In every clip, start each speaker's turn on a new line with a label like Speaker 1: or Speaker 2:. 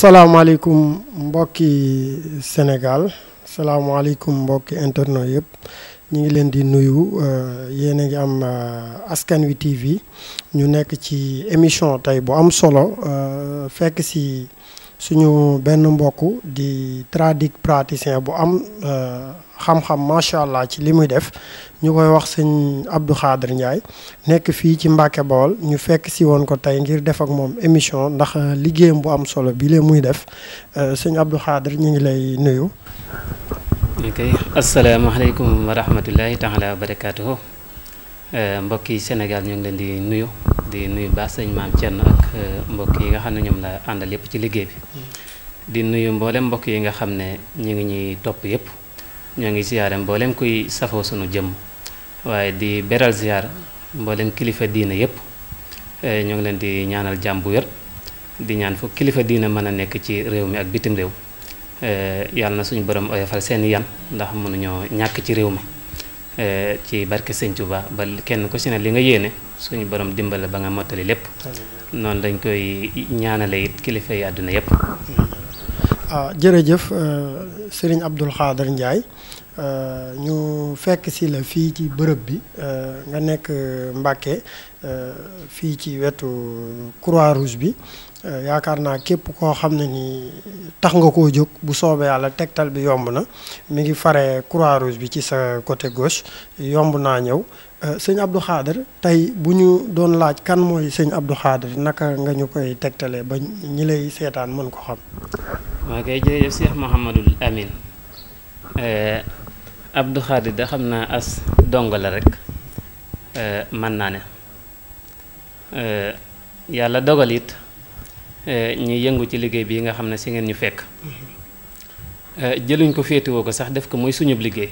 Speaker 1: salaamaaleykum mbokki Sénégal salaamaaleykum mbokki internet yëpp ñu ngi leen di nuyu yéen a ngi am Askan Wi TV ñu nekk ci émission tey bu am solo fekk si suñu benn mbokk di praticien bu am xam-xam macha allah ci li muy def ñu koy wax sëñ Abdou Khadre Ndiaye nekk fii ci Mbacke Bawol ñu fekk si woon ko tey ngir def ak moom émission ndax liggéeyam bu am solo bi lee muy def sëñ Abdou Khadre ñu ngi lay nuyu.
Speaker 2: ok asalaamaaleykum wa rahmatullahi taala wa barakaatuhu mbokki Sénégal ñu ngi leen di nuyu baax sëñ Maam Thierno ak mbokk yi nga xam ne ñoom la àndal yëpp ci liggéey bi. di nuyu mboolem mbokk yi nga xam ne ñu ngi ñuy topp yëpp. ñoo ngi ziyaare mboolem kuy safoo sunu jëmm waaye di beral ziyaar mboolem kilifa diina yëpp ñoo ngi leen di ñaanal jàmm bu wér di ñaan fu kilifa diina mën a nekk ci réew mi ak bitim réew yàlla na suñu borom oyofal seen yan ndax mënuñoo ñàkk ci réew mi ci barke Sëñ Tuubaa ba kenn ku si ne li nga yéene suñu borom dimbale ba nga mottali lépp noonu dañ koy ñaanale it kilifa yi àdduna yëpp.
Speaker 1: jërëjëf Serigne Abdou Khadre Ndiaye ñu fekk si la fii ci bërëb bi nga nekk Mbàkke fii ci wetu Croix-Rouge bi yaakaar naa képp koo xam ne ni tax nga koo jóg bu soobee yàlla tegtal bi yomb na mi ngi fare Croix-Rouge bi ci sa côté gauche yomb naa ñëw sëñ Abdou Khadre tey bu ñu doon laaj kan mooy sëñ Abdou Khadre naka nga ñu koy tegtalee ba ñi lay seetaan mën ko xam.
Speaker 2: waa kay jërëjëf Cheikh Mouhamadul Amin Abdou Khadre da xam naa as dongo la rek mën naa ne yàlla dogal it ñuy yëngu ci liggéey bii nga xam ne si ngeen ñu fekk jëluñ ko féetewoo ko sax def ko muy suñub liggéey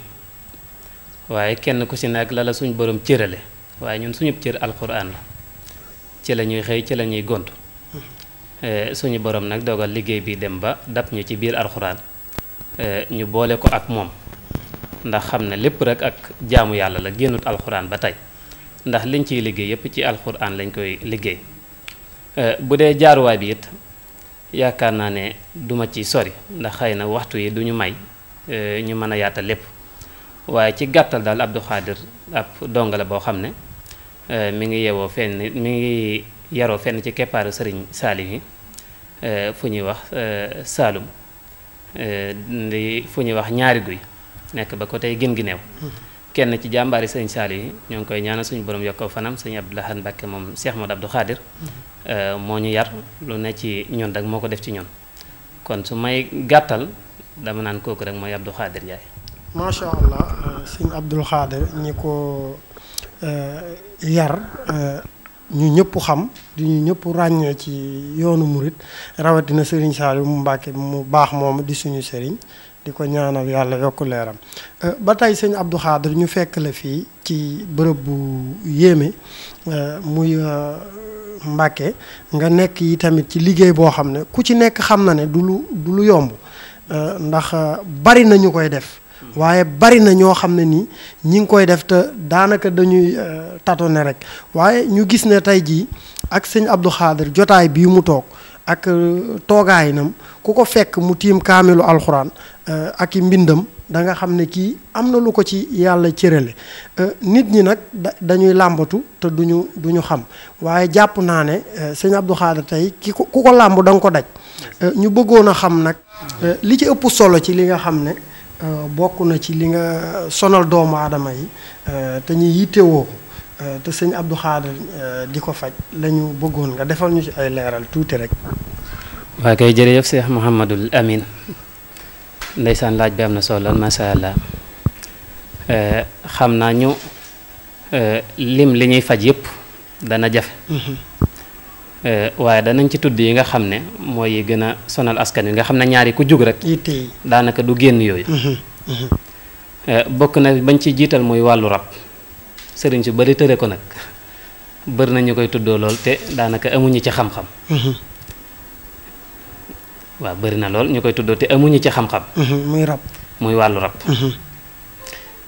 Speaker 2: waaye kenn ku si ne ak la la suñu borom cërale waaye ñun suñub cër alxuraan la ci la ñuy xëy ci la ñuy gont suñu borom nag dogal liggéey bi dem ba dab ñu ci biir alxuraan ñu boole ko ak moom ndax xam ne lépp rek ak jaamu yàlla la génnut alxuraan ba tey ndax liñ ciy liggéey yépp ci alxuraan lañ koy liggéey bu dee jaaruwaay bi it yaakaar naa ne duma ci sori ndax xëy na waxtu yi duñu may ñu mën a yaatal lépp waaye ci gàttal daal Abdou Khadre ab donga la boo xam ne mi ngi yeewoo fenn mi ngi yaroo fenn ci keppaaru sëriñ Saalim yi fu ñuy wax Saalum fu ñuy wax ñaari guy nekk ba ko tey gën gi neew kenn ci jàmbaari sëriñ Saalim yi ñoo ngi koy ñaanal suñu borom yokkoo fanam sëriñ Abdou Lahad Mbacké moom Cheikh Modou Abdou Khadre moo ñu yar lu ne ci ñun rek moo ko def ci ñun kon su may gàttal dama naan kooku rek mooy Abdou Khadre Ndiaye.
Speaker 1: macha allah sëñ Abdou Khadre ñi ko yar ñu ñëpp xam di ñu ñëpp ràññee ci yoonu murit rawatina Serigne Saliou mu Mbàkke mu baax moom di suñu Serigne di ko ñaanal yàlla yokk leeram ba tey sëñ Abdou Khadre ñu fekk la fii ci bërëb bu yéeme muy Mbàkke nga nekk yi tamit ci liggéey boo xam ne ku ci nekk xam na ne du lu yomb ndax bari na ñu koy def. waaye bari na ñoo xam ne nii ñi ngi koy def te daanaka dañuy tâtonner rek waaye ñu gis ne tey jii ak sëñ Abdou Khadre jotaay bii mu toog ak toogaayinam ku ko fekk mu tiim kaamilu alxuraan ak i mbindam da nga xam ne kii am na lu ko ci yàlla cërale nit ñi nag dañuy làmbatu te duñu xam waaye jàpp naa ne sëñ Abdou Khadre tey ku ko làmb da nga ko daj ñu bëggoon a xam nag li ci ëpp solo ci li nga xam ne bokk na ci li nga sonal doomu aadama yi te ñu yittewoo ko te sëñ Abdou Khadre di ko faj la ñu bëggoon nga defal ñu ci ay leeral tuuti rek.
Speaker 2: waa kay jërëjëf Cheikh Mouhamadul Amin ndeysaan laaj bi am na solo macha allah xam naa ñu lim li ñuy faj yëpp dana jafe. waaye danañ ci tudd yi nga xam ne mooy yi gën a sonal askan wi nga xam ne ñaari ku jug rek daanaka du génn yooyu bokk na bañ ci jiital mooy wàllu rab sëriñ su bari tëre ko nag bari na ñu koy tuddoo lool te daanaka amuñu ci xam-xam waaw bari na lool ñu koy tuddoo te amuñu ci xam-xam muy wàllu rab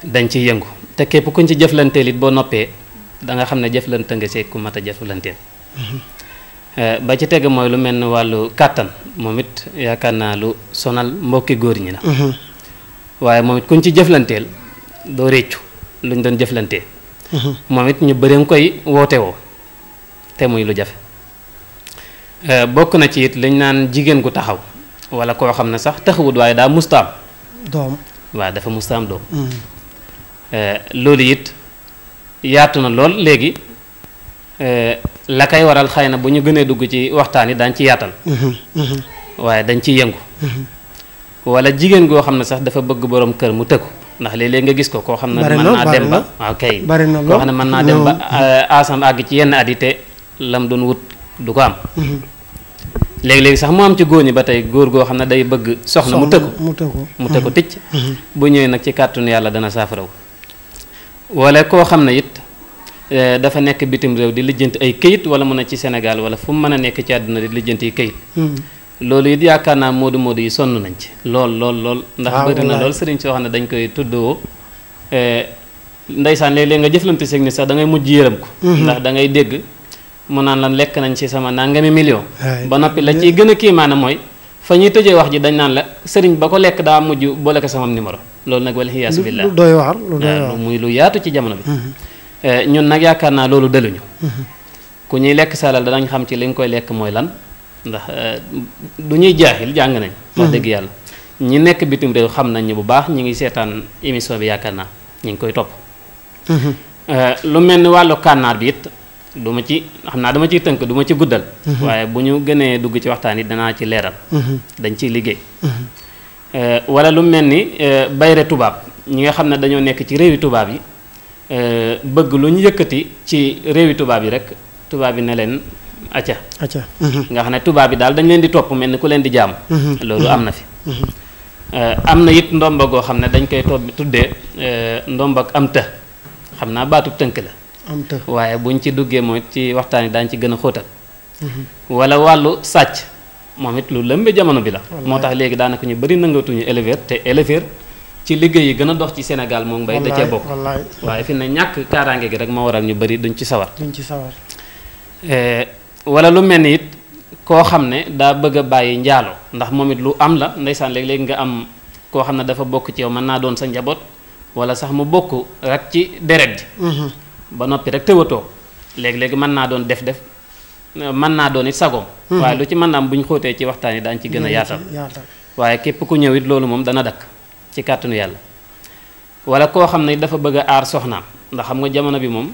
Speaker 2: dañ ci yëngu te képp kuñ ci jëflanteel it boo noppee da nga xam ne jëflante nga see ku mat a jëflanteel ba ci teg mooy lu mel ni wàllu kàttan moom it yaakaar naa lu sonal mbokki góor ñi la waaye moom it kuñ ci jëflanteel doo réccu luñ doon jëflantee moom it ñu bëri nga koy woote woo te muy lu jafe bokk na ci it liñ naan jigéen gu taxaw wala koo xam ne sax taxawut waaye daa mustaam
Speaker 1: doom
Speaker 2: waaw dafa mustaam doom loolu it yaatu na lool léegi la koy waral xëy na bu ñu gënee dugg ci waxtaan yi daañ ci yaatal waaye dañ ci yëngu wala jigéen goo xam ne sax dafa bëgg borom kër mu tëkku ndax léeg-léeg nga gis ko koo xam ne mën naa dem ba waaw kay koo xam ne mën naa dem ba asam àgg ci yenn at yi te lam doon wut du ko am léegi-léegi sax mu am ci góor ñi ba tey góor goo xam ne day bëgg soxna mu tëkku ticc bu ñëwee nag ci kàttanu yàlla dana saafaraw wala koo xam ne it dafa nekk bitim réew di lijjanti ay këyit wala mu ne ci Sénégal wala fu mu mën a nekk ci àdduna di lijjanti ay këyit loolu it yaakaar naa moodu yi sonn nañ ci lool ndax bëri na lool sëriñ soo xam ne dañ koy tuddoo ndeysaan léeg-léeg nga jëflante seeg ni sax da ngay mujj yërëm ko ndax da ngay dégg mu naan lan lekk nañ ci sama nangami million ba noppi la ciy gën a kii maanaam mooy fa ñuy tëjee wax ji dañ naan la sëriñ ba ko lekk daa mujj boole ko sama numéro loolu nag wala xiyaasu billah
Speaker 1: lu doy waar lu doy waar
Speaker 2: muy lu yaatu ci jamono bi ñun nag yaakaar naa loolu daluñu ku ñuy lekk salal danañ xam ci li nga koy lekk mooy lan ndax du ñuy jaaxil jàng nañ wax dëgg yàlla ñi nekk bitim réew xam nañ ñu bu baax ñi ngi seetaan émission bi yaakaar naa ñi ngi koy topp lu mel ni wàllu kànnaar bi it du ma ci xam naa dama ciy tënk du ma ci guddal waaye bu ñu gënee dugg ci waxtaan yi danaa ci leeral dañ ciy liggéey wala lu mel ni bayre tubaab ñi nga xam ne dañoo nekk ci réewi tubaab yi bëgg lu ñu yëkkati ci réewi tubaab yi rek tubaab yi ne leen acca nga xam ne tubaab yi daal dañ leen di topp mel ni ku leen di jaam loolu am na fi am na it ndomba goo xam ne dañ koy tuddee ndombak am të xam naa baatub tënk la waaye buñ ci duggee mooy ci waxtaan yi daañ ci gën a xóotal wala wàllu sàcc moom it lu lëmbe jamono bi la moo tax léegi daanaka ñu bëri nangatuñu éleveur te éleveur ci liggéey yi gën a dox ci Sénégal moom mbay da cee bokk waaye fi ne ñàkk kaaraange gi rek moo waral ñu bëri duñ ci sawar wala lu mel ni it koo xam ne daa bëgg a bàyyi njaalo ndax moom it lu am la ndeysaan léeg-léeg nga am koo xam ne dafa bokk ci yow mën naa doon sa njaboot wala sax mu bokk rek ci deret ji ba noppi rek tëwatoo léegi-léegi mën naa doon def mën naa doon it sagoom waaye lu ci mën naa am bu ñu xóotee ci waxtaan yi daañu ci gën a yaatal waaye képp ku ñëw it loolu moom dana dakk ci kàttanu yàlla wala koo xam ne dafa bëgg a aar soxnaam ndax xam nga jamono bi moom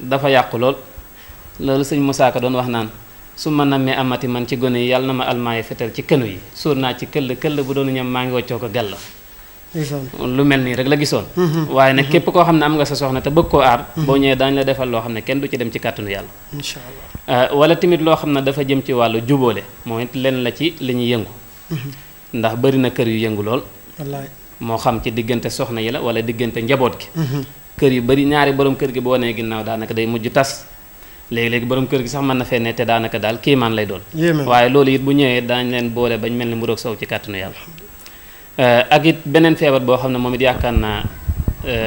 Speaker 2: dafa yàqu loolu sëñ Moussa Ka doon wax naan su ma nammee amati man ci gone yi yàlla na ma almaaye fetal ci kënu yi suur naa ci këll bu doon ñam maa ngi waccoo ko gàll lu mel nii rek la gisoon waaye nag képp koo xam ne am nga sa soxna te bëgg koo aar boo ñëwee daañu la defal loo xam ne kenn du ci dem ci kàttanu yàlla
Speaker 1: insha Allah
Speaker 2: wala tamit loo xam ne dafa jëm ci wàllu jubóole moom it lenn la ci li ñuy yëngu ndax bari na kër yu yëngu lool
Speaker 1: wallaay
Speaker 2: moo xam ci diggante soxna yi la wala diggante njaboot gi kër yu bari ñaari borom kër gi boo nee ginnaaw daanaka day mujj tas léegi-léegi borom kër gi sax mën na fee ne te daanaka daal kiimaan lay doon waaye loolu it bu ñëwee daañ leen boole bañ mel ni mburoog sow ci kàttanu yàlla ak it beneen feebar boo xam ne moom it yaakaar naa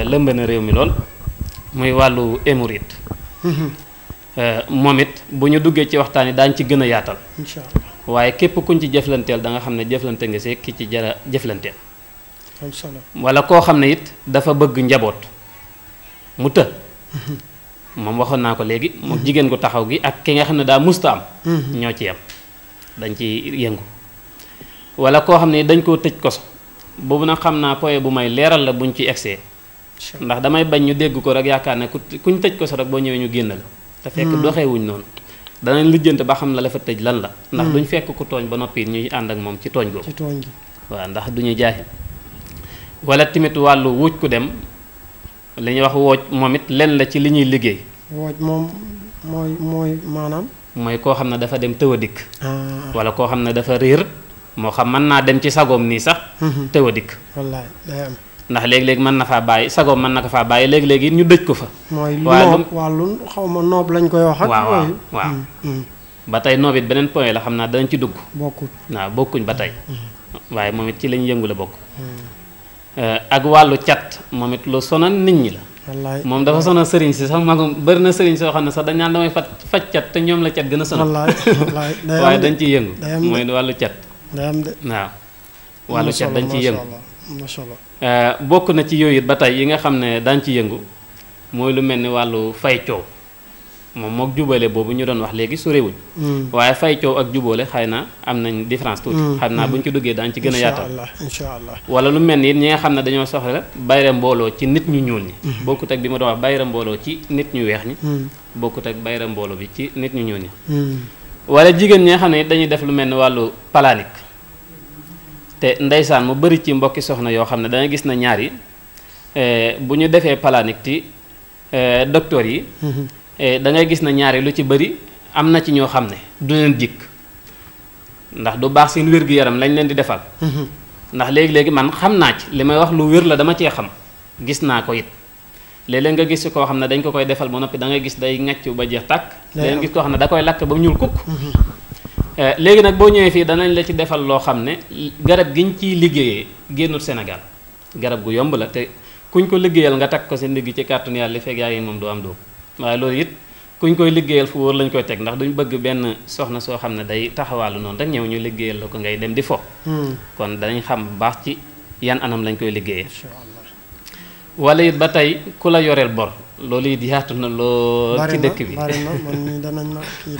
Speaker 2: lëmb na réew mi lool muy wàllu hémorroïde moom it bu ñu duggee ci waxtaan yi daañ ci gën a yaatal
Speaker 1: insha Allah
Speaker 2: waaye képp kuñ ci jëflanteel da nga xam ne jëflante nga see ki ci jara jëflanteel
Speaker 1: am solo
Speaker 2: wala koo xam ne it dafa bëgg njaboot mu të moom waxoon naa ko léegi moom jigéen gu taxaw gi ak ki nga xam ne daa musta am ñoo ci yam dañ ci yëngu wala koo xam ne dañ koo tëj koso boobu nag xam naa poye bu may leeral la buñ ci egsee ndax damay bañ ñu dégg ko rek yaakaar ne kuñ tëj koso rek boo ñëwee ñu génn la te fekk doxewuñ noonu danañ lijjante ba xam la la fa tëj lan la ndax duñ fekk ku tooñ ba noppi ñuy ànd ak moom ci tooñ googu waaw ndax duñu jaaxil wala tamit wàllu wuuj ku dem li ñuy wax wooj moom it lenn la ci li ñuy liggéey
Speaker 1: wooj moom mooy maanaam
Speaker 2: mooy koo xam ne dafa dem tëw a dikk wala koo xam ne dafa réer moo xam mën naa dem ci sagoom nii sax tëw a dikk
Speaker 1: wallaay day am
Speaker 2: ndax léegi-léegi mën na faa bàyyi sagoom mën na ko faa bàyyi léegi-léegi ñu dëj ko fa
Speaker 1: mooy wàllu xaw ma noob lañ koy wax ak
Speaker 2: waaw ba tey noob it beneen point la xam naa danañ ci dugg bokkuñ ba tey waaye moom it ci lañ yëngu la bokk ak wàllu cat moom it lu sonal nit ñi la
Speaker 1: wallaay
Speaker 2: moom dafa sonal sëriñ si sax magum bëri na sëriñ soo xam ne sax dañ naan damay faj cat te ñoom la cat gën a sonal.
Speaker 1: wallaay
Speaker 2: waaye dañ ciy yëngu. mooy wàllu cat.
Speaker 1: day am de
Speaker 2: waaw wàllu cat dañ ciy yëngu.
Speaker 1: macha allah
Speaker 2: bokk na ci yooyu it ba tey yi nga xam ne daañ ci yëngu mooy lu mel ni wàllu fay coow moom mook jubale boobu ñu doon wax léegi sorewuñ waaye fay coow ak jubale xëy na am nañ différence tuuti. xam naa buñ ci duggee daañu ci gën a yaatal.
Speaker 1: incha allah
Speaker 2: wala lu mel ni ñi nga xam ne dañoo soxla bayre mbooloo ci nit ñu ñuul ñi. bokkut ak bi ma doon wax bayre mbooloo ci nit ñu weex ñi. bokkut ak bayre mbooloo bi ci nit ñu ñuul ñi. wala jigéen ñi nga xam ne dañuy def lu mel ni wàllu palaanik te ndeysaan mu bëri ci mbokki soxna yoo xam ne danga gis na ñaar yi bu ñu defee palaanik ci docteur yi. da ngay gis na ñaari lu ci bëri am na ci ñoo xam ne du leen jikk ndax du baax seen wér-gu-yaram lañ leen di defal. ndax léegi-léegi man xam naa ci li may wax lu wér la dama cee xam gis naa ko it léeg-léeg nga gis koo xam ne dañ ko koy defal ba noppi da ngay gis day ŋàccu ba jeex tàkk. léeg gis koo xam ne da koy lakk ba mu ñuul kukk. léegi nag boo ñëwee fii danañ la ci defal loo xam ne garab giñ ciy liggéeyee génnul Sénégal garab gu yomb la te kuñ ko liggéeyal nga takk ko si ndigg ci kàttanu yàlla li fekk yaa ngi moom doo am doom waaye loolu it kuñ koy liggéeyal fu wóor lañ koy teg ndax duñ bëgg benn soxna soo xam ne day taxawaalu noonu rek ñëw ñu liggéeyal la ko ngay dem di fo. kon danañ xam bu baax ci yan anam lañ koy liggéeyee. wala it ba tey ku la yoreel bor loolu it yaatu na lool ci dëkk bi
Speaker 1: bari na man mii danañ ma kii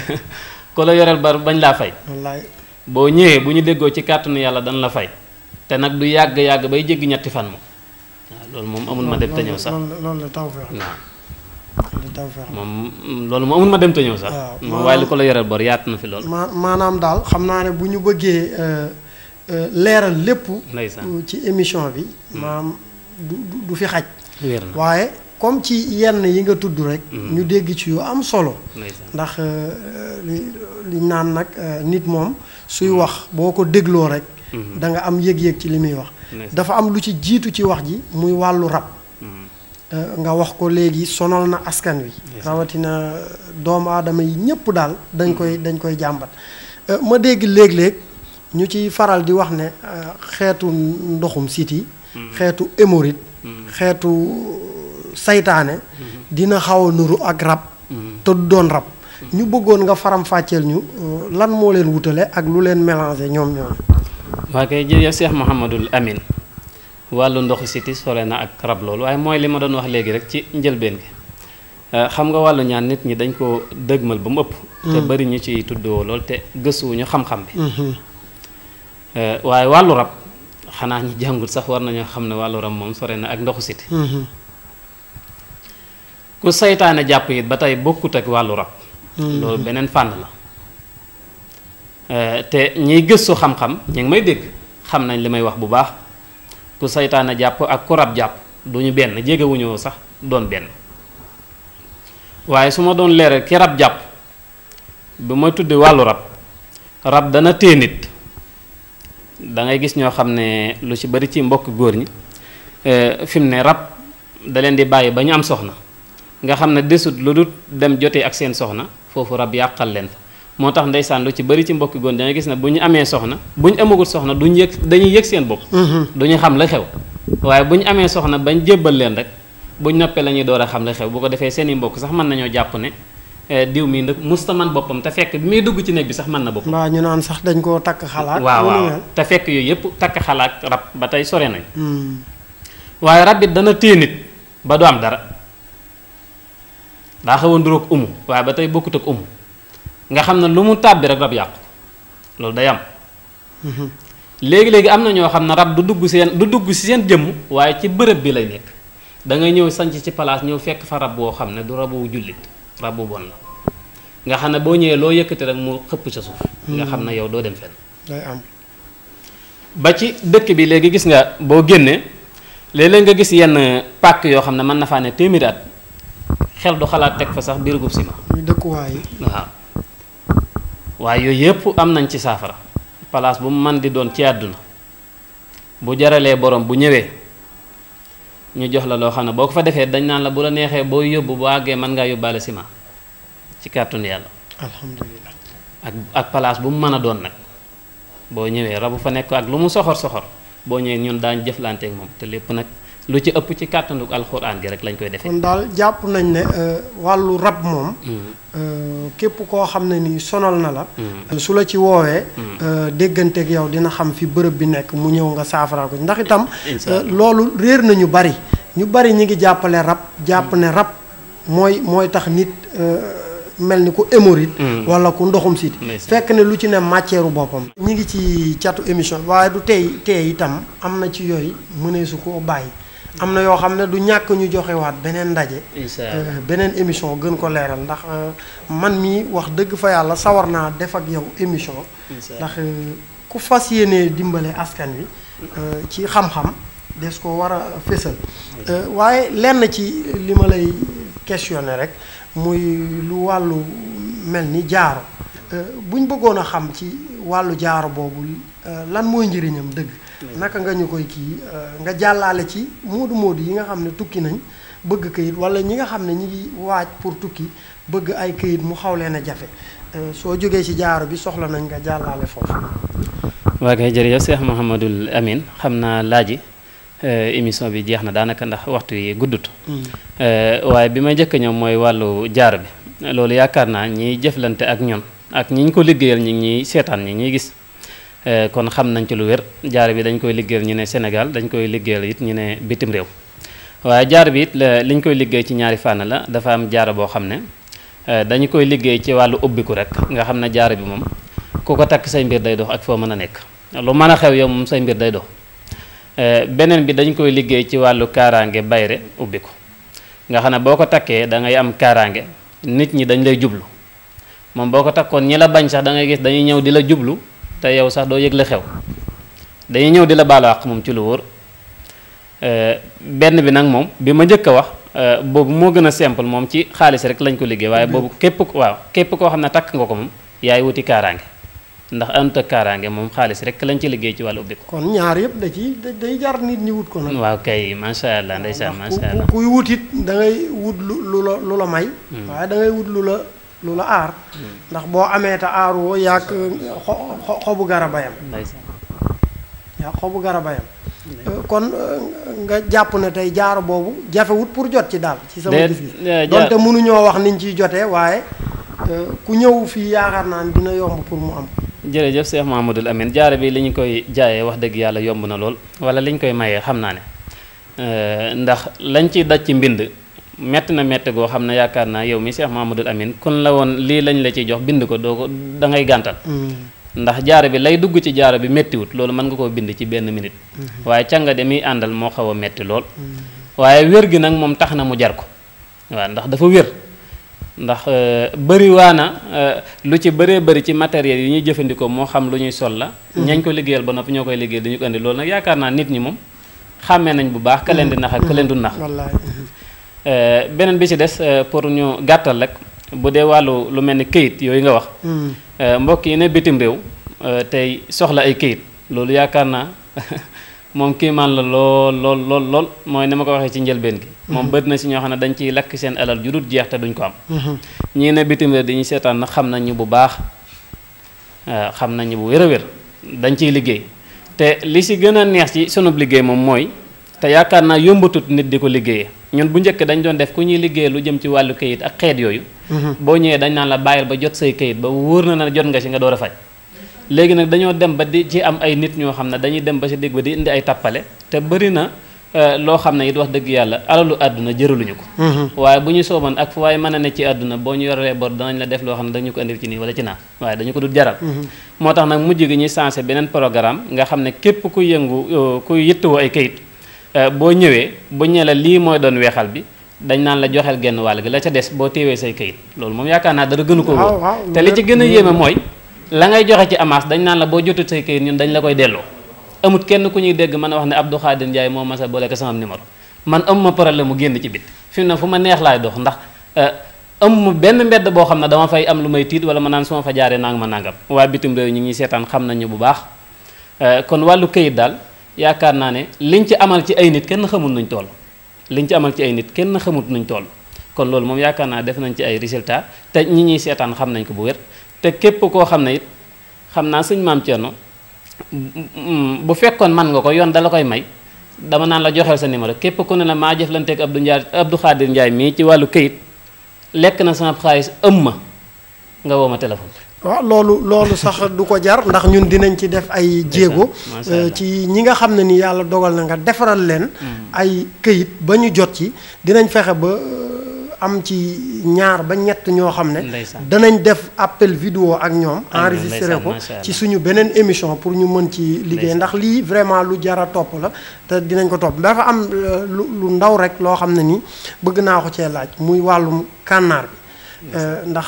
Speaker 2: ku la yoreel bor bañ laa fay.
Speaker 1: wallaay
Speaker 2: boo ñëwee bu ñu déggoo ci kàttanu yàlla dan la fay te nag du yàgg bay jéggi ñetti fan moom waaw loolu moom amul ma dem te ñëw sax
Speaker 1: loolu la taw feex
Speaker 2: moom loolu moom amul ma dem te ñëw sax. moom waaye li ko la yoreel bor yaatu na fi lool.
Speaker 1: maanaam daal xam naa ne bu ñu bëggee leeral lépp. ci émission bi. maanaam du fi xaj.
Speaker 2: wér na
Speaker 1: waaye comme ci yenn yi nga tudd rek. ñu dégg ci yu am solo. ndax li naan nag nit moom suy wax boo ko dégloo rek. da nga am yëg-yëg ci li muy wax. dafa am lu ci jiitu ci wax ji muy wàllu rab. nga wax ko léegi sonal na askan wi. rawatina doomu aadama yi ñëpp daal dañ koy jàmbat. ma dégg léeg-léeg ñu ci faral di wax ne xeetu ndoxum siti xeetu hémorroïde xeetu saytaane dina xaw a nuru ak rab te du doon rab ñu bëggoon nga faram-fàcceel ñu lan moo leen wutale ak lu leen mélangé ñoom ñoom.
Speaker 2: waa kay jërëjëf Cheikh Mouhamadul Amin wàllu ndoxu siti sore na ak rab loolu waaye mooy li ma doon wax léegi rek ci njëlbeen gi xam nga wàllu ñaan nit ñi dañ ko dëgmal ba mu ëpp te bari ñu ciy tuddoo lool te gëstuwuñu xam-xam bi waaye wàllu rab xanaa ñi jàngul sax war nañoo xam ne wàllu rab moom sore na ak ndoxu siti ku saytaane jàpp it ba tey bokkut ak wàllu rab loolu beneen fànn la te ñiy gëstu xam-xam ñi ngi may dégg xam nañ li may wax bu baax ku saytaane jàpp ak ku rab jàpp duñu benn jegewuñoo sax doon benn waaye su ma doon leeral ki rab jàpp bu ma tuddi wàllu rab dana téye nit da ngay gis ñoo xam ne lu ci bari ci mbokk góor ñi fi mu ne rab da leen di bàyyi ba ñu am soxna nga xam ne desut lu dul dem jotee ak seen soxna foofu rab yàqal leen fa moo tax ndeysaan lu ci bari ci mbokki góor da ngay gis ne bu ñu amee soxna bu ñu amagul soxna dañuy yëg seen bopp duñu xam la xew waaye bu ñu amee soxna bañ jébbal leen rek bu ñu noppee la ñuy door a xam la xew bu ko defee seen i mbokk sax mën nañoo jàpp ne diw mii nag musta man boppam te fekk bi muy dugg ci néeg bi sax mën na boppam.
Speaker 1: waaw ñu naan sax dañ koo takk xalaat.
Speaker 2: waaw te fekk yooyu yëpp takk xalaat rab ba tey sore nañ. waaye rab it dana téye nit ba du am dara daa xaw a nduroog umu waaye ba tey bokkut ak umu nga xam ne lu mu tàbbi rek rab yàqu loolu day am. léegi-léegi am na ñoo xam ne rab du dugg si seen jëmm waaye ci bërëb bi lay nekk da ngay ñëw sanc ci place ñëw fekk fa rab boo xam ne du rabu jullit. rab bu bon la nga xam ne boo ñëwee loo yëkkati rek mu xëpp sa suuf nga xam ne yow doo dem fenn
Speaker 1: day am
Speaker 2: ba ci dëkk bi léegi gis nga boo génnee léeg-léeg nga gis yenn pàkk yoo xam ne mën na faa ne téeméeri at xel du xalaat teg fa sax biir gub sima
Speaker 1: muy dëkkuwaay yi
Speaker 2: waaw waaye yooyu yëpp am nañ ci saafara place bu mu man di doon ci àdduna bu jaralee borom bu ñëwee ñu jox la loo xam ne boo ko fa defee dañ naan la bu la neexee boo yóbbu boo àggee mën ngaa yóbbaale ciment ci kàttanu yàlla.
Speaker 1: alhamdulilah.
Speaker 2: ak place bu mu mën a doon nag boo ñëwee rabu fa nekk ak lu mu soxor boo ñëwee ñun daañu jëflanteek moom te lépp nag lu ci ëpp ci kàttanuk alxuraan gi rek lañ koy defee.
Speaker 1: kon daal jàpp nañ ne wàllu rab moom. képp koo xam ne nii sonal na la. su la ci woowee. dégganteeg yow dina xam fi bërëb bi nekk mu ñëw nga saafara ko ndax itam. loolu réer na ñu bari ñi ngi jàppale rab jàpp ne rab mooy tax nit. mel ni ku hémorroïde wala ku ndoxum siti fekk ne lu ci ne matière boppam ñi ngi ci catu émission waaye du tey itam am na ci yooyu mënee su ko bàyyi am na yoo xam ne du ñàkk ñu joxewaat beneen ndaje beneen émission gën ko leeral ndax man mii wax dëgg fa yàlla sawar naa def ak yow émission ndax ku fas yéenee dimbale askan wi ci xam-xam des ko war a fésal waaye lenn ci li ma lay questionné rek muy lu wàllu mel ni jaaro buñ bëggoon a xam ci wàllu jaaro boobu lan mooy njëriñam dëgg naka nga ñu koy kii nga jàllaale ci moodu yi nga xam ne tukki nañ bëgg këyit wala ñi nga xam ne ñi ngi waaj pour tukki bëgg ay këyit mu xaw leen a jafe soo jógee ci jaaro bi soxla nañ nga jàllaale foofu.
Speaker 2: waa kay jërëjëf Cheikh Mouhamadul Amine xam naa laaji émission bi jeex na daanaka ndax waxtu yi guddut waaye bi may njëkk ñëw mooy wàllu jaaro bi loolu yaakaar naa ñiy jëflante ak ñun ak ñi ñu ko liggéeyal ñi ñuy seetaan ñi ñuy gis kon xam nañ ci lu wér jaaro bi dañ koy liggéeyal ñu ne Sénégal dañ koy liggéeyal it ñu ne bitim réew waaye jaaro bi it liñ koy liggéey ci ñaari fànn la dafa am jaaro boo xam ne dañu koy liggéey ci wàllu ubbiku rek nga xam ne jaaro bi moom ku ko takk say mbir day dox ak foo mën a nekk lu mën a xew yow moom say mbir day dox beneen bi dañ koy liggéey ci wàllu kaaraange bayre ubbi ko nga xam ne boo ko takkee da ngay am kaaraange nit ñi dañ lay jublu moom boo ko takkoon ñi la bañ sax da ngay gis dañuy ñëw di la jublu te yow sax doo yëg la xew dañuy ñëw di la baalu àq moom ci lu wóor benn bi nag moom bi ma njëkk a wax boobu moo gën a simple moom ci xaalis rek lañ ko liggéey waaye boobu képp koo xam ne takk nga ko moom yaay wuti kaaraange ndax anta kaaraange moom xaalis rek lañ ci liggéey ci wàllu ubbi ko.
Speaker 1: kon ñaar yëpp day jar nit ñi wut ko nag.
Speaker 2: waaw kay macha allah ndeysaan macha allah
Speaker 1: kuy wut it da ngay wut lu la may. waaye da ngay wut lu la aar. ndax boo amee te aaroo yàq xobu garabayam. yaa xobu garabayam. kon nga jàpp ne tey jaaro boobu jafewut pour jot ci daal. ci sama gis-gis donte mënuñoo wax niñ ciy jotee waaye ku ñëw fii yaakaar naa ne dina yomb pour mu am.
Speaker 2: jërëjëf Cheikh Mouhamadoul Amine jaaro bi li ñu koy jaayee wax dëgg yàlla yomb na lool wala li ñu koy mayee xam naa ne ndax lañ ciy daj ci mbind metti na metti goo xam ne yaakaar naa yow mi Cheikh Mouhamadoul Amine kun la woon lii lañ la ciy jox bind ko doo ko da ngay gàntal ndax jaaro bi lay dugg ci jaaro bi méttiwut loolu mën nga koo bind ci benn minute waaye canga de miy àndal moo xaw a metti lool waaye wér gi nag moom tax na mu jar ko waaw ndax dafa wér ndax bëri waana lu ci bëree bëri ci matériel yi ñuy jëfandikoo moo xam lu ñuy sol la ñañ ko liggéeyal ba noppi ñoo koy liggéeyal dañu ko indi loolu nag yaakaar naa nit ñi moom xàmmee nañ bu baax ka leen di nax ak ka leen du nax beneen bi ci des pour ñu gàttal rek bu dee wàllu lu mel ni këyit yooyu nga wax mbokk yi ne bitim réew tey soxla ay këyit loolu yaakaar naa moom kiimaan la lool mooy ni ma ko waxee ci njëlbeen gi moom bëri na si ñoo xam ne dañ ciy lakk seen alal ju dul jeex te duñ ko am ñii ne bitim réew dañuy seetaan na xam nañu bu baax xam nañu bu wér a wér dañ ciy liggéey te li si gën a neex ci sunub liggéey moom mooy te yaakaar naa yombatut nit di ko liggéeyee ñun bu njëkk dañ doon def ku ñuy liggéey lu jëm ci wàllu kayit ak xeet yooyu boo ñëwee dañ naan la bàyyil ba jot say kayit ba wóor na na jot nga si nga door a faj léegi nag dañoo dem ba di ci am ay nit ñoo xam ne dañuy dem ba si dégg ba di indi ay tappale te bëri na loo xam ne it wax dëgg yàlla alalu àdduna jëraluñu ko waaye bu ñu sooban ak fu waaye mën a ne ci àdduna boo ñu yoree bor danañ la def loo xam ne dañu ko indil ci nii wala ci naa waaye dañu ko dul jaral moo tax nag mujj gi ñuy sensé beneen programme nga xam ne képp ku yëngu ku yittewoo ay kayit boo ñëwee bu ñee la lii mooy doon weexal bi dañ naan la joxeel genn wàll gi la ca des boo téewee say kayit loolu moom yaakaar naa dara gënu ko wóor te li ci gën a yéeme mooy la ngay joxe ci avance dañ naan la boo jotut say kayit ñun dañ la koy delloo amut kenn ku ñuy dégg mën a wax ne Abdou Khadir Ndiaye moo masa boole ko sama numéro man amuma problème mu génn ci bit fi mu ne fu ma neex laay dox ndax amuma benn mbedd boo xam ne dama fay am lu may tiit wala ma naan su ma fa jaaree nang ma nangam waa bitim réew ñi ngi seetaan xam nañu bu baax kon wàllu kayit daal yaakaar naa ne liñ ci amal ci ay nit kenn xamul nuñ toll liñ ci amal ci ay nit kenn xamut nuñ toll kon loolu moom yaakaar naa def nañ ci ay résultats te ñi ñuy seetaan xam nañ ko bu wér te képp koo xam ne it xam naa sëñ Maam Thierno bu fekkoon man nga ko yoon dala koy may dama naan la joxeel sa numéro képp ku ne la maa jëflanteeg Abdou Khadir Ndiaye mii ci wàllu këyit lekk na sama xaalis ma nga woo ma téléphone.
Speaker 1: waaw loolu sax du ko jar ndax ñun dinañ ci def ay jéego ci ñi nga xam ne ni yàlla dogal na nga defaral leen ay këyit ba ñu jot ci dinañ fexe ba am ci ñaar ba ñett ñoo xam ne danañ def appel vidéo ak ñoom enregistré ko ci suñu beneen émission pour ñu mën ci liggéey ndax lii vraiment lu jara topp la te dinañ ko topp dafa am lu ndaw rek loo xam ne ni bëgg naa ko cee laaj muy wàllum kànnaar bi ndax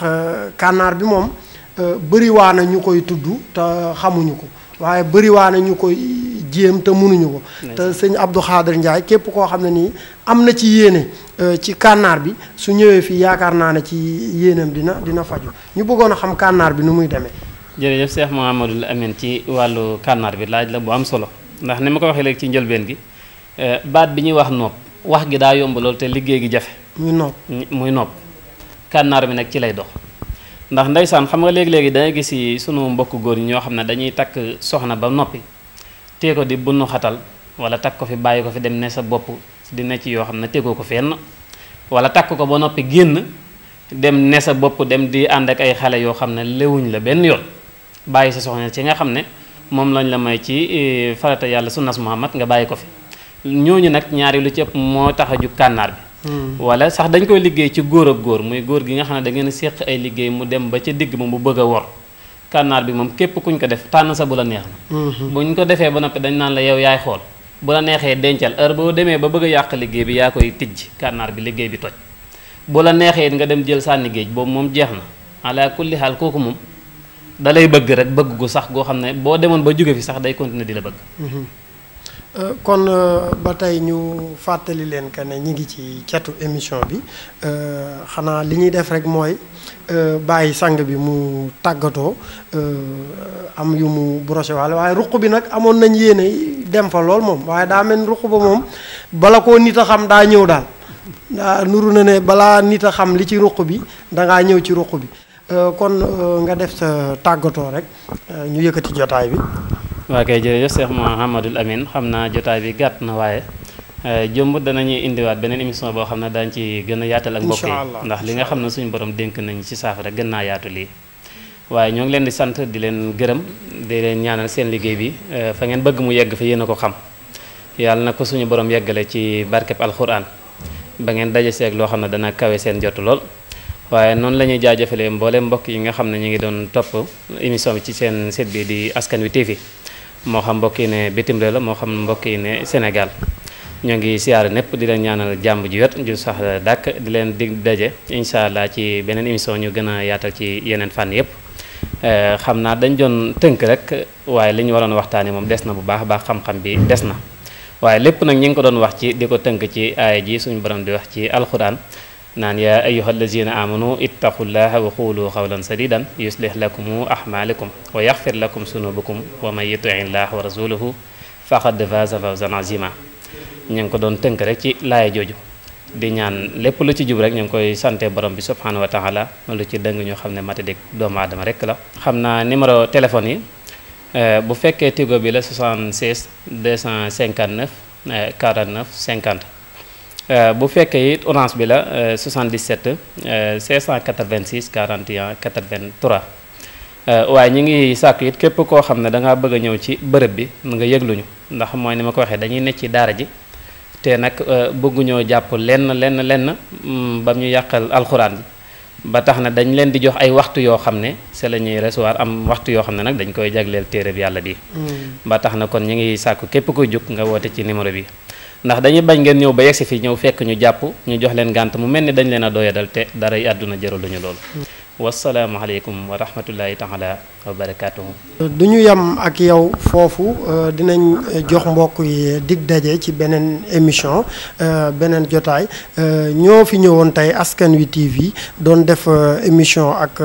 Speaker 1: kànnaar bi moom bëriwaana ñu koy tudd te xamuñu ko waaye bëriwaana ñu koy jéem te mënuñu ko te sëñ Abdou Khadir Ndiaye képp koo xam ne nii am na ci yéene ci kànnaar bi su ñëwee fii yaakaar naa ne ci yéenam dina faju ñu bëggoon a xam kànnaar bi nu muy demee.
Speaker 2: jërëjëf Cheikh Mouhamadul Amine ci wàllu kànnaar bi laaj la bu am solo ndax ni ma ko waxee léegi ci njëlbeen gi baat bi ñuy wax nopp wax gi daa yomb lool te liggéey gi jafe. muy nopp kànnaar bi nag ci lay dox. ndax ndeysaan xam nga léegi-léegi dangay gis yi sunu mbokk góor ñi ñoo xam ne dañuy takk soxna ba noppi tee ko di bunnu xatal wala takk ko fi bàyyi ko fi dem ne sa bopp di ne ci yoo xam ne tegoo ko fenn wala takk ko ba noppi génn dem ne sa bopp dem di ànd ak ay xale yoo xam ne lewuñ la benn yoon bàyyi sa soxna ci nga xam ne moom lañ la may ci farata yàlla sunnas Muhammad nga bàyyi ko fi ñooñu nag ñaari lu ci ëpp moo tax a jug kànnaar bi wala sax dañ koy liggéey ci góor ak góor muy góor gi nga xam ne da ngeen a séq ay liggéey mu dem ba ca digg ba mu bëgg a wor kànnaar bi moom képp kuñ ko def tànn sa bu la neex na buñ ko defee ba noppi dañ naan la yow yaay xool bu la neexee dencal heure boo demee ba bëgg a yàq liggéey bi yaa koy tijj kànnaar bi liggéey bi toj bu la neexee nga dem jël sànni géej boobu moom jeex na ala kulli xaal kooku moom da lay bëgg rek bëgg gu sax goo xam ne boo demoon ba jóge fi sax day continuer di la bëgg.
Speaker 1: kon ba tey ñu fàttali leen que ne ñi ngi ci catu émission bi xanaa li ñuy def rek mooy bàyyi sang bi mu tàggatoo am yu mu broché waale waaye ruq bi nag amoon nañ yéene dem fa lool moom waaye daa mel ruq ba moom bala koo nit a xam daa ñëw daal daa nuru na ne balaa nit a xam li ci ruq bi dangaa ñëw ci ruq bi kon nga def sa tàggatoo rek ñu yëkkati jotaay bi.
Speaker 2: waa kay jërëjëf Cheikh Mouhamadul Amine xam naa jotaay bi gàtt na waaye jëmb danañuy indiwaat beneen émission boo xam ne daañu ci gën a yaatal ak mbokk yi ndax li nga xam ne suñu borom dénk nañ ci saafara gën naa yaatu lii waaye ñoo ngi leen di sant di leen gërëm di leen ñaanal seen liggéey bi fa ngeen bëgg mu yegg fa yéen a ko xam yàlla na ko suñu borom yeggale ci barkeb alxuraan ba ngeen daje seeg loo xam ne dana kawe seen jot lool waaye noonu la ñuy jaajëfalee mboolem mbokk yi nga xam ne ñu ngi doon topp émission bi ci seen site bi di Askan Wi TV moo xam mbokk yi ne bitim réew la moo xam mbokk yi ne Sénégal ñoo ngi siyaare népp di leen ñaanal jàmm ju wet ju sax dàkk di leen dig daje incha allah ci beneen émission ñu gën a yaatal ci yeneen fànn yëpp xam naa dañ doon tënk rek waaye li ñu waroon waxtaanee moom des na bu baax a baax xam-xam bi des na waaye lépp nag ñi ngi ko doon wax ci di ko tënk ci aaya ji suñu borom di wax ci alxuraan naan yaa ayyuha allazina amanu ittaqullaha wa qulu qawlan sadidan yuslih lakum ahmalakum wa yaxfir lakum sunubakum wa man yutii llaha wa rasulahu faqad faza fawzan azima ñu ngi ko doon tënk rek ci laaya jooju di ñaan lépp lu ci jub rek ñu ngi koy sante borom bi subhanahu wa taala lu ci dëng ñu xam ne matadik doomu aadama rek la xam naa numéro téléphone yi bu fekkee Tigo bi la 76 259 49 50 bu fekkee it Orange bi la 77 686 41 83 waaye ñi ngi sàkku it képp koo xam ne da ngaa bëgg a ñëw ci bërëb bi nga yëgluñu ndax mooy ni ma ko waxee dañuy nekk ci daara ji te nag bëgguñoo jàpp lenn ba ñu yàqal alxuraan bi ba tax na dañ leen di jox ay waxtu yoo xam ne c'est la ñuy recevoir am waxtu yoo xam ne nag dañ koy jagleel téere bi yàlla bi ba tax na kon ñi ngi sàkku képp koy jóg nga woote ci numéro bi ndax dañuy bañ ngeen ñëw ba yegsi fi ñëw fekk ñu jàpp ñu jox leen gànt mu mel ni dañ leen a doyadal te dara yi àdduna jëraluñu loolu wasalaamualeykum wa rahmatullahi taala wa barakatuhu
Speaker 1: du ñu yem ak yow foofu dinañ jox mbokk yi dig daje ci beneen émission beneen jotaay ñoo fi ñëwoon tey Askan Wi TV doon def émission ak